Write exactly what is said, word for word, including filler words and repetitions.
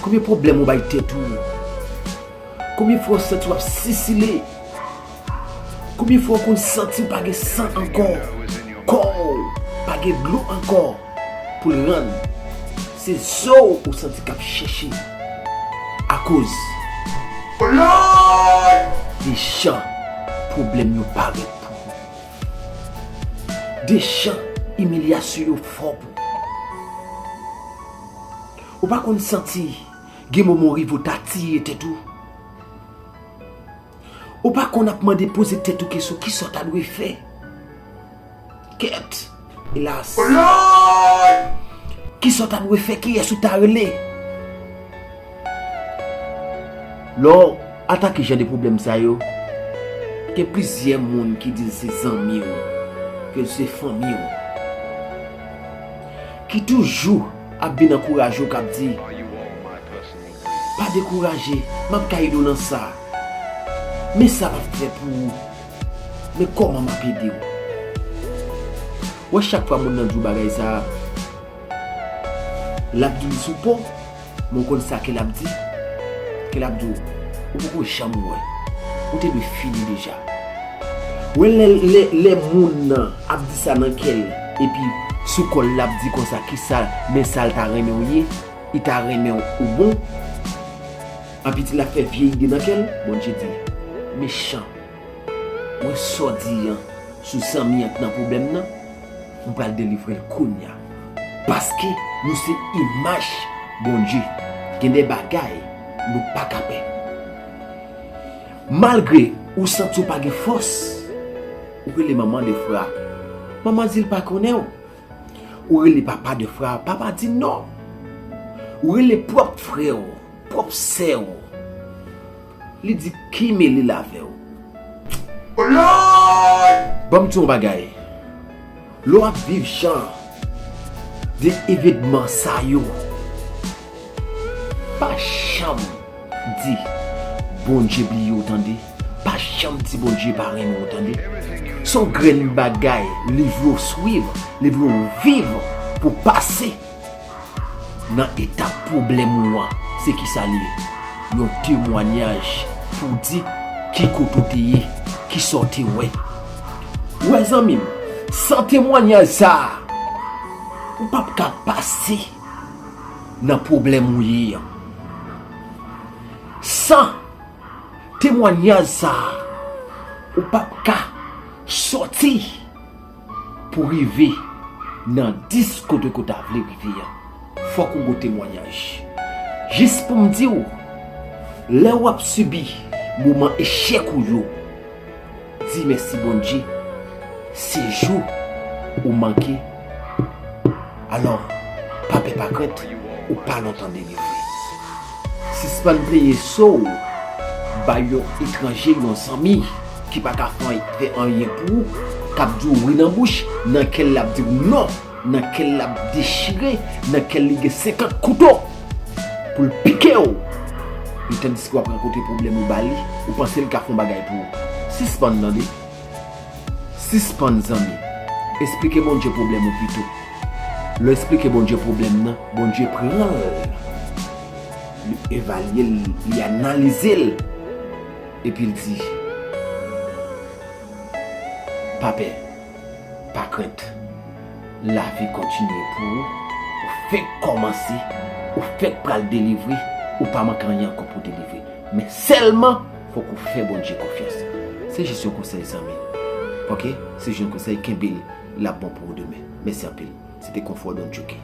Konbyen pwoblèm ou bay tèt ou? Konbyen fwa w santi w ap sisile? Konbyen fwa w konn santi w pa gen san ankò? Kò w pa gen dlo ankò pou l rann. Se zo w ou santi k ap chèche. Akoz de jan pwoblèm yo parèt pou ou. De jan imilyasyon yo fò pou ou. Ou pa konn santi gen moman w rive w ta tiye tèt ou? Ou pa konn ap mande poze tèt ou kesyon, kisa w ta dwe fè? Kèt, elas. Kisa w ta dwe fè? Kiyès ou ta rele? Lè w atake jan de pwoblèm sa yo, gen plizyè moun ki di l se zanmi w, ke l se fanmi w, ki toujou ap vin ankouraje w, k ap di, pa dekouraje, m ap ka ede w nan sa. Men sa m ap fè pou ou. Men kòman m ap ede w. Wè, chak fwa moun nan di w bagay sa a, l ap di w li sou po, men w konn sa ke l ap di? Ke l ap di w, ou poko janm wè. Ou te dwe fini deja. Wè, lè, lè, lè moun nan ap di sa nan kè l, epi sou kò l l ap di konsa, kisa, men sa l ta renmen w ye, li ta renmen w ou bon. Anpi di l ap fè vye ide nan kè l, Bondye di, mechan, wè sa w di an sou zanmi an k nan pwoblèm nan, m pral delivre l kounye a. Paske nou se imaj Bondye. Gen de bagay nou pa ka pè. Malgre ou santi w pa gen fòs, ou rele manman de frè a. Manman di l pa konnen w. Ou rele papa de frè a. Papa di non. Ou rele pwòp frè w, pwòp sè w. Li di ki mele l avè w. Ban m di w yon bagay. Lè w ap viv jan de evènman sa yo, pa janm di Bondye bliye w, tande. Pa janm di Bondye pa renmen w, tande. Se yon grenn bagay li vle w swiv, li vle w viv pou pase nan etap pwoblèm ou an. Se kisa l ye? Yon temwayaj pou w di ki kote w te ye, kisa w te wè. Ou wè, zanmi m, san temwayaj sa a, ou p ap ka pase nan pwoblèm ou ye an. San temwayaj sa a, ou p ap ka sòti pou rive nan dis kote ke w ta vle rive an. Fòk ou gon temwayaj. Jis pou m di w, lè w ap sibi moman echèk ou yo, di mèsi Bondye, se jou ou manke. Alò, pa pè, pa krent, ou pa lontan delivre. Sispann pleye so w bay yon etranje, yon zanmi ki pa ka fè, fè anyen pou ou, k ap di w wi nan bouch, nan kè l l ap di w non, nan kè l l ap dechire, nan kè l li gen senkant kouto pou l pike w. Epi tandiske w ap rankontre pwoblèm ou ba li, ou panse l ka fè yon bagay pou ou. Sispann tande. Sispann, zanmi. Esplike Bondye pwoblèm ou pito. Lè w esplike Bondye pwoblèm nan, Bondye pran l, li evalye l, li analize l, epi l di, pa pè, pa krent. Lavi kontinye pou ou. Ou fèk kòmanse, ou fèk pral delivre, ou pa manke anyen ankò pou delivre. Men sèlman, fòk ou fè Bondye konfyans. Se jis yon konsèy, zanmi. Oke? Se jis yon konsèy, kenbe l, l ap bon pou ou demen. Mèsi anpil. Se te Konfò Don Djouke.